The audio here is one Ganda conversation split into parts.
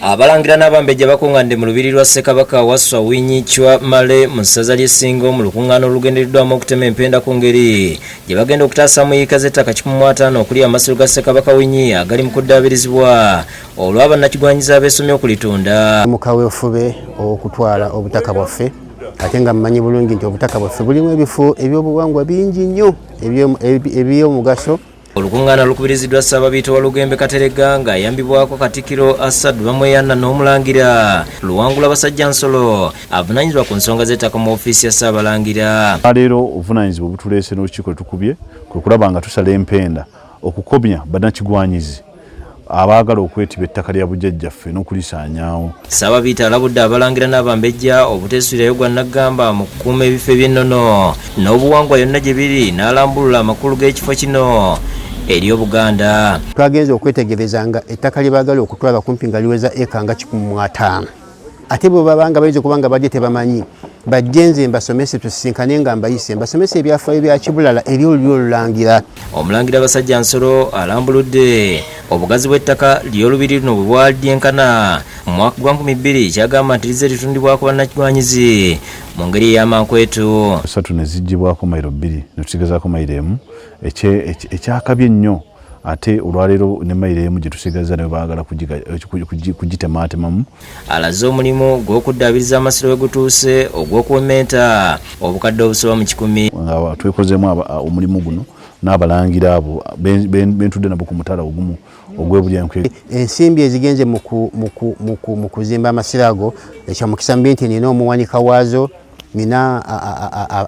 Abalangira n'Abambejja bakungaanidde mu Lubiri lwa Ssekabaka Wasswa Winyi Chwa Male mu ssaza ly'e Ssingo mu lukungaana olugendereddwamu okutema empenda ku ngeri gye bagenda okutaasaamu yiika z'ettaka 150 okuli amasiro ga Ssekabaka Winyi agali mu kuddaabirizibwa olwa bannakigwanyizi abeesomye okulitunda. Mu kaweefube ow'okutwala obutaka bwaffe ate nga mmanyi bulungi nti obutaka bwaffe bulimu ebifo ebyobuwangwa bingi nnyo eby'omugaso. Olukungaana lukubiriziddwa Ssaababiito Walugembe Kateregga ng'ayambibwako Katikkiro Asad Bamweyana n'Omulangira Luwangula Basajjansolo avunaanyizibwa ku nsonga z'ettaka mu ofiisi ya Ssaabalangira. Leero obuvunaanyizibwa obutuleese n'olukiiko lwe tukubye kwe kulaba nga tusala empenda okukomya bannakigwanyizi abaagala okwetiba ettaka lya bujjajjaffe n'okulisaanyaawo. Ssaababiito alabudde Abalangira n'Abambejja obuteesuulirayo gwa nnaggamba mu kukuuma ebifo eby'ennono n'obuwangwa yonna gye biri n'alambulula amakulu g'ekifo kino eri Obuganda. Twagenze okwetegereza nga ettaka lye baagala okutwala kumpi nga liweza eka nga 150 ate bwe baba nga bayinza okuba nga bajje tebamanyi bajje nze mbasomese tusisinkane nga mbayise mbasomese ebyafaayo bya Kibulala eri olulyo olulangira. Omulangira Basajjansolo alambuludde obugazi bw'ettaka ly'olubiri luno bwe bwali lyenkana mu mwaka gwa 2000 kyagamba nti lizze litundibwako bannakigwanyizi mu ngeri ey'amankwetu. Ssatu ne ziggyibwako mayiro bbiri ne tusigazaako mayiro emu ekyakabi ennyo ate olwaleero ne mayiro emu gye tusigazza nayo baagala kugitemaatemamu. Alaze omulimu gw'okuddaabiriza amasiro we gutuuse ogw'okuwementa obukadde obusoba mu 100. Nga twekozeemu omulimu guno n'abalangira abo bentudde nabo ku mutala ogumu ogw'ebulyankwe. Ensimbi ezigenze mu kuzimba amasiro ago ekyamukisa mbi nti nina omuwanika waazo, nina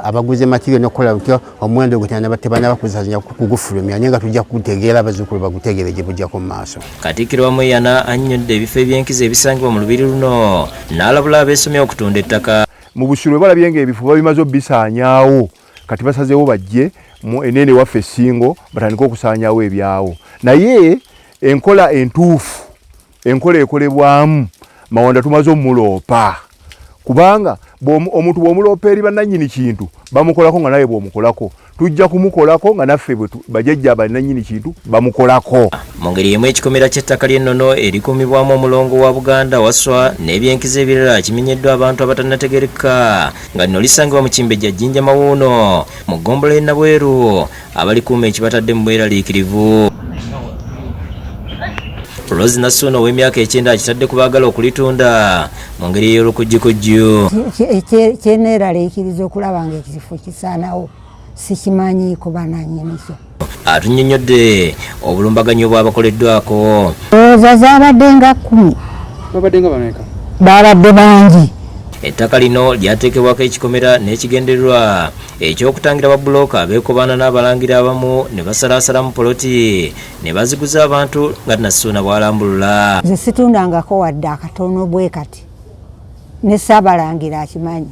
abaguze material n'okukola butya omuwendo gwe tebanaba kuzanya kugufulumya naye nga tujja kugutegeera abazzukulu bagutegeere gye bujjako mu maaso. Katikkiro Bamweyana annyonnyodde ebifo eby'enkizo ebisangibwa mu lubiri luno n'alabula abeesomye okutunda ettaka. Mu Busiro balabye ng'ebifo babimaze obisaanyaawo kati basazeewo bajje mu enene waffe Ssingo batandike okusaanyaawo ebyawo naye enkola entuufu enkola ekolebwamu Mawanda tumaze omuloopa kubanga omuntu bw'omuloopa eri bannannyini kintu bamukolako nga naye bw'omukolako tujja kumukolako nga naffe bajjajja bannannyini kintu bamukolako. Mu ngeri emu ekikomera ky'ettaka ly'ennono erikuumibwamu omulongo wa Buganda Wasswa n'ebyenkizo ebirala kimenyeddwa abantu abatannategerekeka nga lino lisangibwa mu Kimbejja Jjinja Mawuuno mu ggombolola y'e Nabweru abalikuuma ekibatadde mu bweraliikirivu. Rose Nassuuna ow'emyaka 90 akitadde ku baagala okulitunda mu ngeri ey'olukujjukujju. Kyeneeraliikiriza okulaba nga ekifo kisaanawo sikimanyiiko bannannyini kyo. Atunnyonnyodde obulumbaganyi obwabakoleddwako. Ndowooza zaabadde nga 10. Babadde nga bameka? Babadde bangi. Ettaka lino lyateekebwako ekikomera n'ekigendererwa ekyokutangira babbulooka abeekobaana n'abalangira abamu ne basalaasalamu poloti ne baziguza abantu nga Nassuuna bw'alambulula. Nze situndangako wadde akatono bwe kati ne Ssaabalangira akimanyi.